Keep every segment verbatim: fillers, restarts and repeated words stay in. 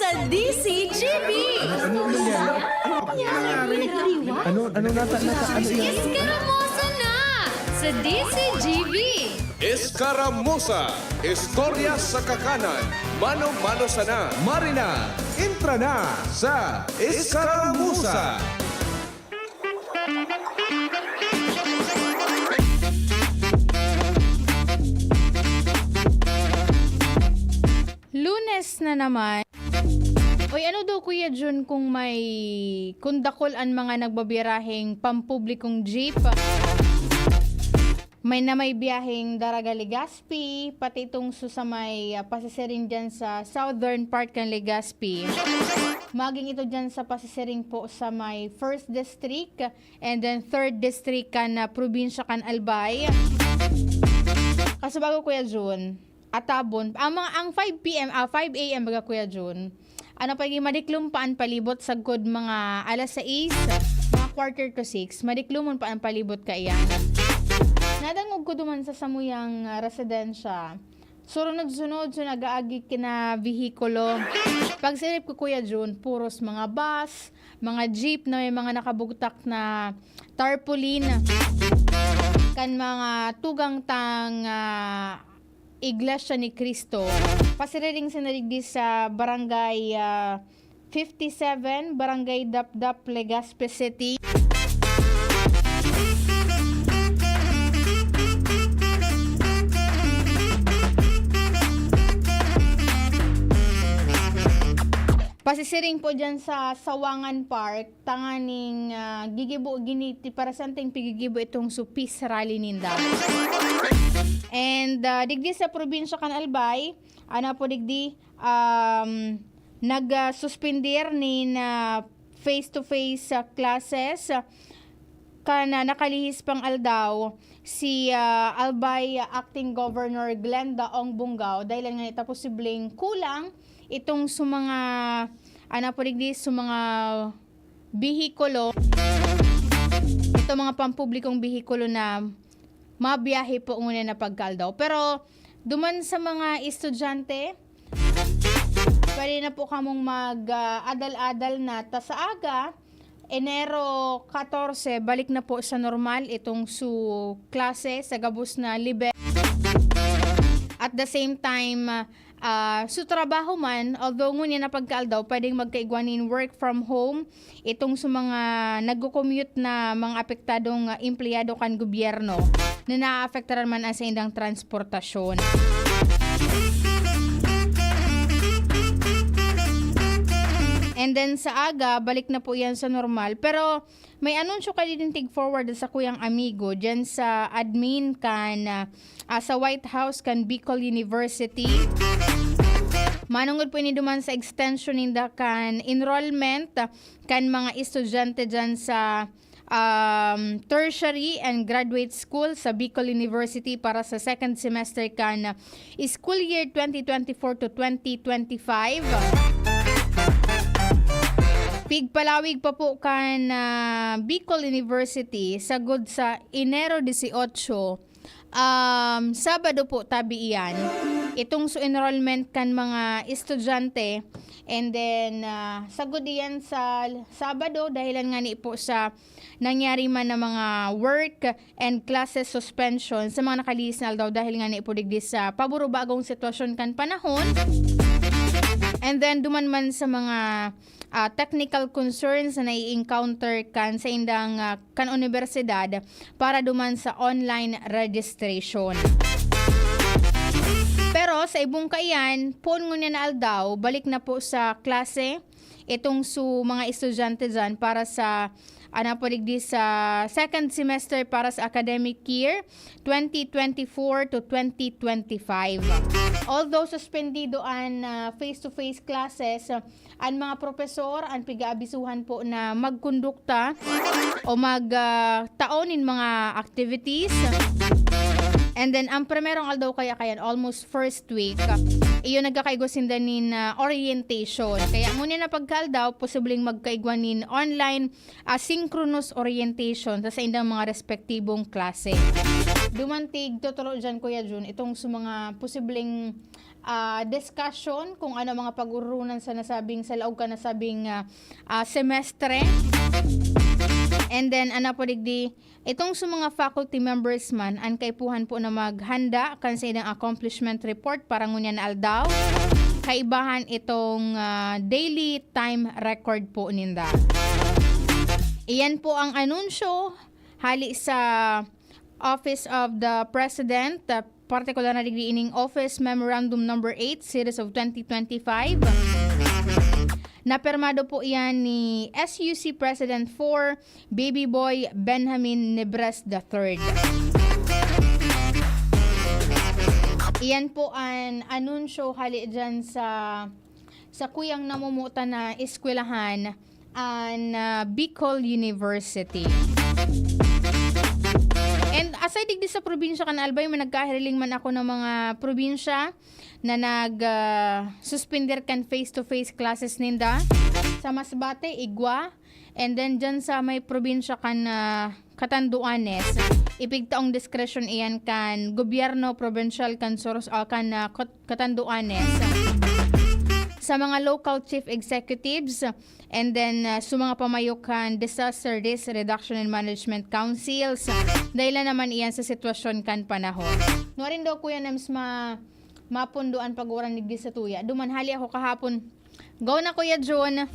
D C G B. Ano, ano nangyari? Ano, ano nata-, nata-, ano yan? Iskaramosa na sa D C G B. Escaramuza, istorya sa kakanan, mano-mano sana. Marina, entra na sa Escaramuza. Lunes na naman. Oy, ano daw, Kuya Jun, kung may, kung dakul an mga nagbabiraheng pampublikong jeep? May na may biyaheng Daraga, Legazpi, pati itong su-, sa may, ah, pasisiring dyan sa southern part kan Legazpi. Maging ito dyan sa pasisiring po sa may First District and then Third District kan, ah, probinsya kan Albay. Kaso bago, Kuya Jun, atabon, ang mga, ang five P M, ah, five A M baga, Kuya Jun, ano pa, madiklom pa an palibot sagkod mga alas sais, mga quarter to six, madiklomon pa an palibot kaiyan. Nadangog ko duman sa samuyang, ah, residensya. Surunod-sunod, so nag-aagi kina vehikulo. Pagsirip ko, Kuya Jun, puros mga bus, mga jeep na may mga nakabugtak na tarpaulin kan mga tugang tang, ah, Iglesia ni Cristo. Pasiriring sa nadigdi sa barangay, ah, fifty-seven, Barangay Dapdap, Legazpi City. Pasisiring po dyan sa Sawangan Park, tanganing, ah, gigibo, giniti, para santing pigigibo itong su peace rally ninda. And, ah, digdi sa probinsya kan Albay, ano po digdi, um, nag, ah, suspender nin, ah, face-to-face, ah, classes, ah, kan, ah, nakalihis pang aldaw si, ah, Albay Acting Governor Glenda Ong Bungao dahil nga ita posibleng kulang itong sa mga, ano po digdi, sa mga bihikulo, itong mga pampublikong bihikulo na mabiyahe po ngunyan na pagkaaldaw. Pero duman sa mga estudyante, pwede na po kamong mag, ah, adal-adal na. Ta sa aga, Enero katorse, balik na po sa normal itong su klase sa gabos na libe. At the same time, ah, su trabaho man, although ngunyan na pagkaaldaw, pwedeng magkaigwa nin work from home, itong sa mga nagko-commute na mga apektadong, ah, empleyado kan gobyerno na naaapektaran man ang saindang transportasyon. And then sa aga, balik na po yan sa normal. Pero may anunsyo ka din tig forward sa kuyang amigo dyan sa admin kan, ah, ah, sa White House kan Bicol University. Manungod po ini duman sa extension ninda kan enrollment kan mga estudyante dyan sa, um, tertiary and graduate school sa Bicol University para sa second semester kan school year twenty twenty-four to twenty twenty-five. Pigpalawig pa po kan, ah, Bicol University sagod sa Enero dieciocho, um, Sabado po tabi iyan, itong su enrollment kan mga estudyante. And then, ah, sagod iyan sa Sabado, dahilan nga ni po sa nangyari man na mga work and classes suspension sa mga nakalihis na aldaw dahil nga ni po digdi sa paburubagong sitwasyon kan panahon. And then, duman man sa mga, ah, technical concerns na nai-encounter kan saindang, ah, kan unibersidad para duman sa online registration. Pero sa ibong kaiyan, poon ngunyan na aldaw, balik na po sa klase itong su mga estudyante dyan para sa, ano po digdi, sa second semester para sa academic year twenty twenty-four to twenty twenty-five. Although suspendido an, ah, face-to-face classes, an mga propesor an pig-aabisuhan po na magkondukta o mag, ah, tao nin mga activities. And then, ang primerong aldaw kaya, kaya almost first week, iyo nagkakaigwa sinda nin, ah, orientation. Kaya ngunyan na pagkaaldaw, posibleng magkaigwa nin online asynchronous orientation sa saindang mga respektibong klase. Duman tig tuturo dyan, Kuya Jun, itong sa mga posibleng, ah, discussion kung ano mga pag-urunan sa nasabing, sa laog kan nasabing, ah, ah, semestre. And then, ano po digdi, itong sa mga faculty members man, an kaipuhan po na maghanda kan sa ilang accomplishment report para ngunyan na aldaw. Kaibahan itong, ah, daily time record po ninda. Iyan po ang anunsyo hali sa Office of the President, ah, partikular na digdi ining Office Memorandum Number eight, Series of twenty twenty-five. Napirmado po iyan ni S U C President four, Baby Boy Benjamin Nebres the third. Iyan po an anunsyo hali dyan sa, sa kuyang namumutan na eskwelahan, an, ah, Bicol University. And aside digdi sa probinsya kan Albay, may nagkahiriling man ako ng mga probinsya na nag, ah, suspender kan face-to-face classes ninda. Sa Masbate, igwa. And then, dyan sa may probinsya kan, ah, Catanduanes, ipigtaong diskresyon iyan kan gobyerno probinsyal kan Soros, ah, kan, ah, Cat-, Catanduanes. Sa mga local chief executives, and then, ah, sa mga pamayo kan Disaster Risk Reduction and Management Councils, dahilan naman iyan sa sitwasyon kan panahon. Nuarin daw, Kuya Nems, ma-, mapundo an pag-uran digdi sa tuya. Duman hali ako kahapon. Go na, Kuya Jun.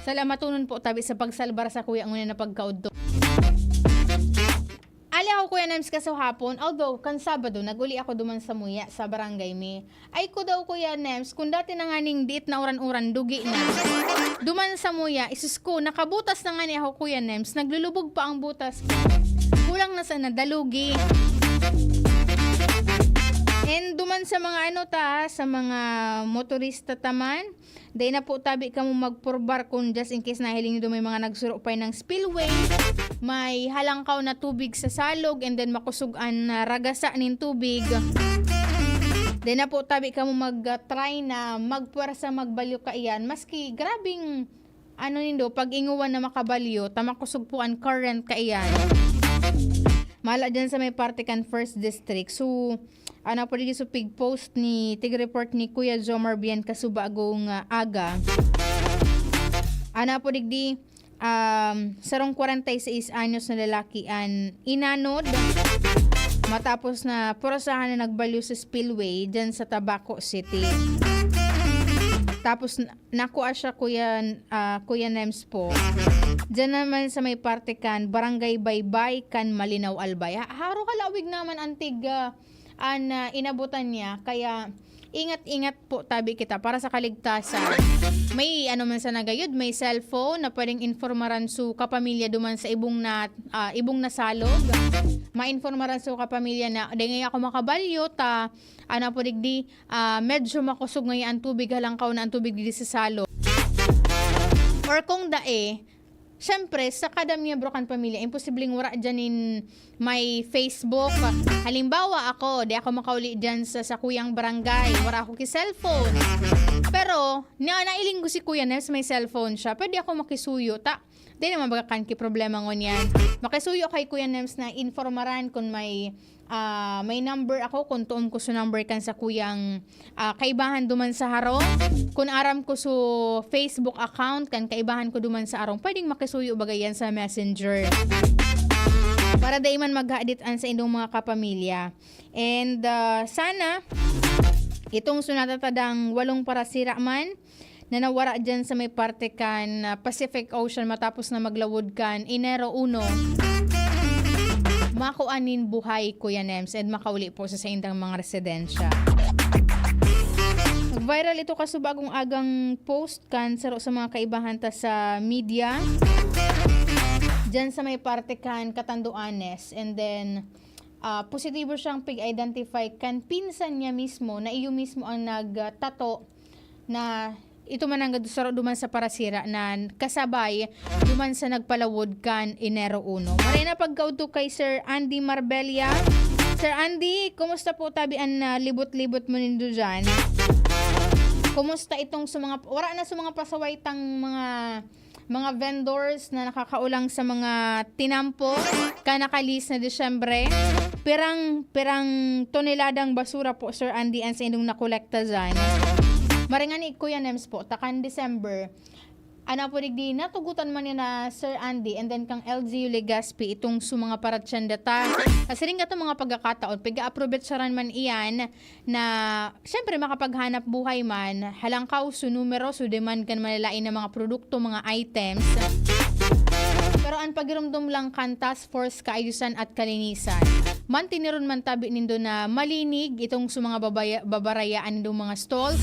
Salamatonon po tabi sa pagsalbar sa kuya ngunyan na pagkaudto. Ali ako, Kuya Nems, kaso hapon, although kan Sabado, nag-uli ako duman sa muya, sa barangay mi. Ay ko daw, Kuya Nems, kung dati na nga ning diit na uran-uran, dugi na. Duman sa muya, isus ko, nakabutas na nga ni ako, Kuya Nems, naglulubog pa ang butas ko. Kulang na sana, dalugi. And duman sa mga ano ta, sa mga motorista taman, dai na po tabi kamo magpurbar kung just in case nahiling nindo may mga nagsurupay ng spillway, may halangkaw na tubig sa salog, and then makusog an, ah, ragasa nin tubig. Dai na po tabi kamo mag-, ah, try na magpwersa magbalyo kaiyan, maski grabing ano nindo, pag-ingowan na makabalyo, ta makusog po an current kaiyan. Mala dyan sa may parte kan First District. So, ano po digdi sa pig-post ni, tig-report ni Kuya Jomar Bien kasuba agong, ah, aga. Ano po digdi, um, sarong kwarenta y seis anyos na lalaki an inanod matapos na purasahan na nagbalyo sa spillway dyan sa Tabaco City. Tapos, nakua siya, Kuya, ah, Kuya Nems po. Diyan naman sa may parte kan Barangay Baybay kan Malinaw, Albay. Ha-, haro halawig naman an tig, ah, an, ah, inabutan niya. Kaya ingat-ingat po tabi kita para sa kaligtasan. May ano man sa nagayod, may cellphone na pwedeng informaran su kapamilya duman sa ibong na, ah, ibong nasalog. Mainformaran su kapamilya na, "Dai ngaya ako makabalyo, ta, ano po digdi, ah, medyo makosog ngaya an tubig, halangkaw na an tubig digdi sa salog." Or kung dai, syempre, sa kada miyembro kan pamilya, imposibleng wara dyan nin may Facebook. Halimbawa, ako, di ako makauli dyan sa sakuyang barangay. Wara ako ki cellphone. Pero, na, nailing ko si Kuya Nems, may cellphone siya. Pwede ako makisuyo, ta, di naman baga kan ki problema ngunyan. Makisuyo kay Kuya Nems na informaran kung may, ah, may number ako, kung tuon ko su number kan sakuyang, ah, kaibahan duman sa harong. Kung aram ko su Facebook account kan kaibahan ko duman sa harong, pwedeng makisuyo baga yan sa Messenger. Para dai man maghadit an sa indong mga kapamilya. And, ah, sana, itong su natatadang walong parasira man, na nawara dyan sa may parte kan, ah, Pacific Ocean matapos na maglawod kan Enero uno, makua nin buhay, Kuya Nems, and makauli po sa saindang mga residensya. Nag-viral ito kasubagong agang post kan saro sa mga kaibahan ta sa media. Dyan sa may parte kan Catanduanes. And then, ah, positibo siyang pig-identify kan pinsan niya mismo na iyo mismo ang nagtato na ito man ang saro duman sa parasira na kasabay duman sa nagpalawod kan Enero uno. Maray na pagkaudto kay Sir Andy Marbella. Sir Andy, kumusta po tabi an, ah, libot-libot mo nindo dyan? Kumusta itong sa mga, wala na sa mga pasaway tang mga mga vendors na nakakaulang sa mga tinampo kan nakalis na Disyembre. Pirang, pirang toneladang basura po, Sir Andy, an saindong nakolekta diyan. Maray ngani, Kuya Nems po, ta kan December, ano po digdi, natugutan man niya na Sir Andy and then kang L G U Legazpi itong su mga paratyenda ta. Kasi rin nga itong mga pagkakataon, pag-aaprovechan man iyan na, siyempre, makapaghanap buhay man, halangkaw su numero, su demand kan malalain na mga produkto, mga items. Pero an pagirumdom lang kan Task Force Kaayusan at Kalinisan, mantiniron man tabi nindo na malinig itong su mga babaya-, babarayaan nindong mga stalls,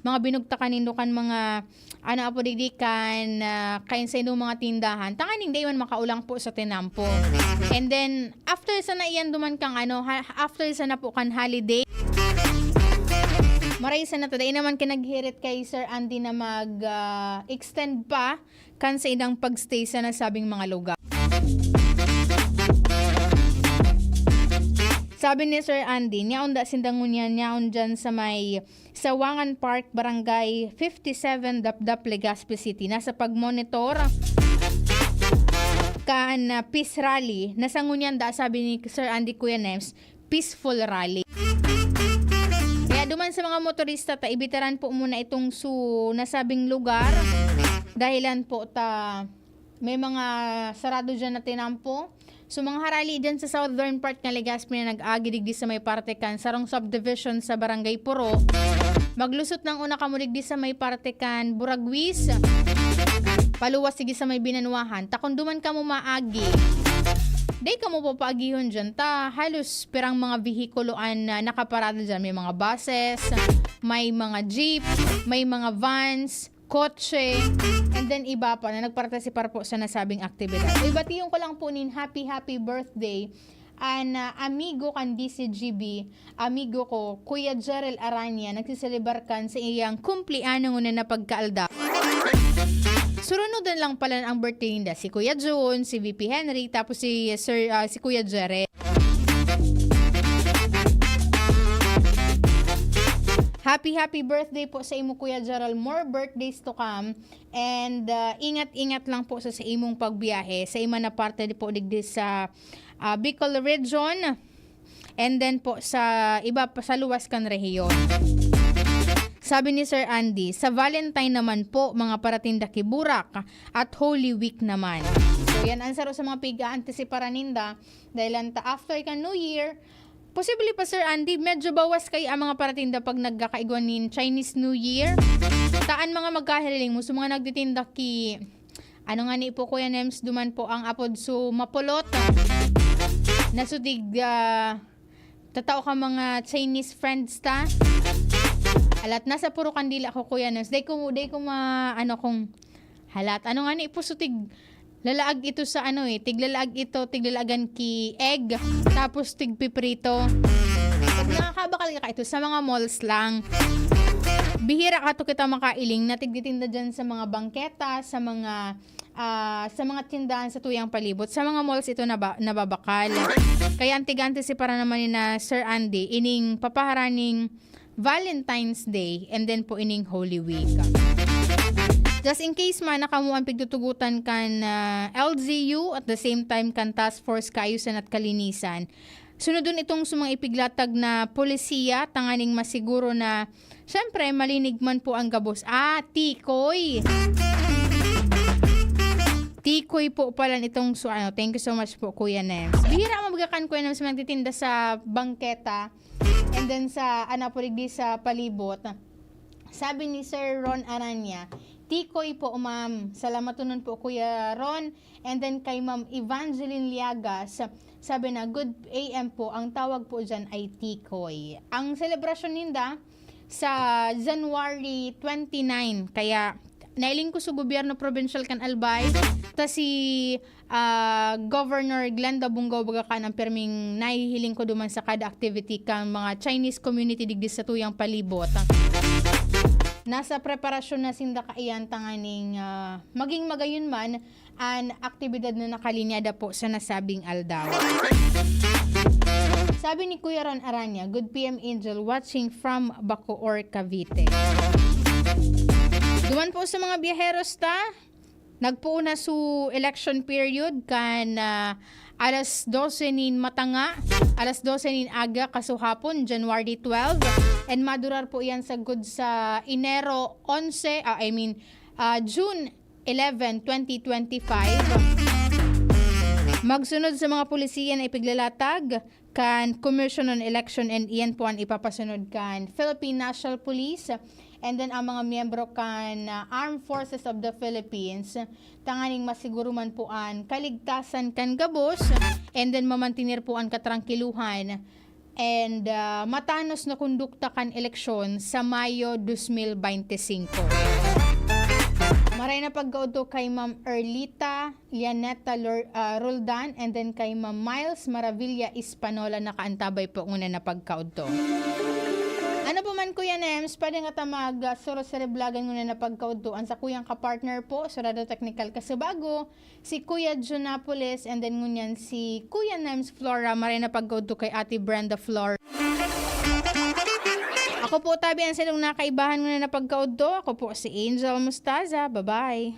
mga binugtakan nindo kan mga ano apo digdi kan, ah, kain sa inyong mga tindahan, tanganing dai man makaulang po sa tinampo. And then, after sana iyan duman kang ano, ha-, after sana po kan holiday, maray sana ta, dai naman kinaghirit kay Sir Andy na mag, ah, extend pa kan sa idang pagstay sa nasabing mga lugar. Sabi ni Sir Andy, niyaon da sinda ngunyan, niyaon dyan sa may Sawangan Park, Barangay fifty-seven, Dapdap, Legazpi City. Nasa pagmonitor kan, ah, peace rally. Nasa ngunyan da, sabi ni Sir Andy, Kuya Nems, peaceful rally. Kaya duman sa mga motorista ta, ibitaran po muna itong su nasabing lugar. Dahilan po ta may mga sarado dyan na tinampo. So, mga harali dyan sa southern part ng Legazpi na nag-agi digdi sa may parte kan sarong subdivision sa Barangay Puro. Maglusot nang una kamo digdi sa may parte kan Buraguis. Paluwas digdi sa may Binanwahan. Ta kun duman kamo maagi, dai kamo papaagihon dyan. Ta halos pirang mga vehikulo an, ah, nakaparada dyan. May mga buses, may mga jeep, may mga vans, kotse, and then iba pa na nagpartisipar po sa nasabing aktibidad. So, ibatiyon ko lang po nin happy, happy birthday an, ah, amigo kan D C G B, amigo ko, Kuya Jerel Aranya, nagsiselebar kan sa iyang kumpleaños ngunyan na pagkaaldaw. Surunudan lang pala ang birthday ninda, si Kuya Jun, si V P Henry, tapos si Sir, ah, si Kuya Jerel. Happy, happy birthday po sa imo, Kuya Gerald. More birthdays to come. And, ah, ingat-ingat lang po sa, sa imong pagbiyahe. Sa iba na parte di po digdi sa, ah, Bicol Region. And then po sa iba pa sa luwas kan rehiyon. Sabi ni Sir Andy, sa Valentine naman po, mga paratinda ki Burak at Holy Week naman. So, yan ang saro sa mga pig-aantisiparan ninda. Dahil anta after kan New Year, posible pa, Sir Andy, medyo bawas kayo ang mga paratinda pag nagkakaigwa nin Chinese New Year. Taan mga magkahiriling mo, sa mga nagtitinda ki, ano nga ni po, Kuya Nems, duman po ang apod su mapulot. Nasutig, ah, tatao ka mga Chinese friends ta. Alat, nasa puro kandila ko, Kuya Nems. Day ko, day ko ma, ano, kung halat. Ano nga ni po, sutig, lalaag ito sa ano eh, tiglalaag ito, tiglalaagan ki egg, tapos tigpiprito. Pag nakakabakal ka ito, sa mga malls lang. Bihira ka to kita makailing na tigtitinda dyan sa mga bangketa, sa mga, ah, sa mga tindahan sa tuyang palibot. Sa mga malls ito naba-, nababakal. Kaya antig-antisiparan naman ni na Sir Andy, ining papaharaning Valentine's Day, and then po ining Holy Week. Just in case man na kamo ang pigtutugutan kan, ah, L G U at the same time kan Task Force Kaayusan at Kalinisan, sunodon itong sa mga ipiglatag na polisiya tanganing masiguro na, syempre, malinig man po ang gabos. Ah, tikoy. Tikoy po pala nitong su-, ano, thank you so much po, Kuya Nems. Bihira mabagakan, Kuya Nems, magtitinda sa bangketa. And then sa, ano po, digdi sa palibot. Sabi ni Sir Ron Aranya, "Tikoy po, ma'am." Salamaton po, Kuya Ron. And then kay Ma'am Evangeline Liagas, sabi na, "Good A M po, ang tawag po dyan ay tikoy." Ang selebrasyon ninda sa January twenty-nine. Kaya nailing ko sa gobyerno probinsyal kan Albay, ta si ah, Governor Glenda Bungao Bagacan ang perming nahihiling ko duman sa kada activity kan mga Chinese community digdi sa tuyang palibot. Nasa preparasyon na sinda kaiyan tanganing, ah, maging magayon man an aktibidad na nakalinyada po sa nasabing aldaw. Sabi ni Kuya Ron Aranya, "Good P M Angel, watching from Bacoor, Cavite." Duman po sa mga biyaheros ta, nagpoon na su election period kan, ah, alas dose nin matanga, alas dose nin aga kasuhapon, January twelve, and madurar po yan sagkod sa Enero onse, ah, I mean, ah, June eleven, twenty twenty-five. Magsunod sa mga polisiya na ipiglalatag kan Commission on Election, and iyan po an ipapasunod kan Philippine National Police, and then ang mga miyembro kan, ah, Armed Forces of the Philippines, tanganing masiguro man po an kaligtasan kan gabos, and then mamantener po an katrangkiluhan and, ah, matanos na kondukta kan eleksyon sa Mayo dos mil bente singko. Maray na pagkaudto kay Ma'am Erlita Lianeta Lor-, ah, Roldan, and then kay Ma'am Miles Maravilla Espanola, nakaantabay po ngunyan na pagkaudto. Ano po man, Kuya Nems, pwede nga ta mag, ah, suro sa reblagan ngunyan na pagkaudto. Ang sa kuyang kapartner po, Surado Technical Kasubago, si Kuya Jun Napoles, and then ngunyan si Kuya Nems Flora, maray na pagkaudto kay Ate Brenda Flora. Ako po tabi ang silong nakaibahan ngunyan na pagkaudto. Ako po si Angel Mustaza. Bye-bye.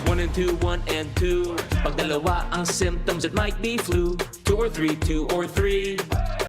One and two, one and two. Pag dalawa ang symptoms, it might be flu. Two or three, two or three.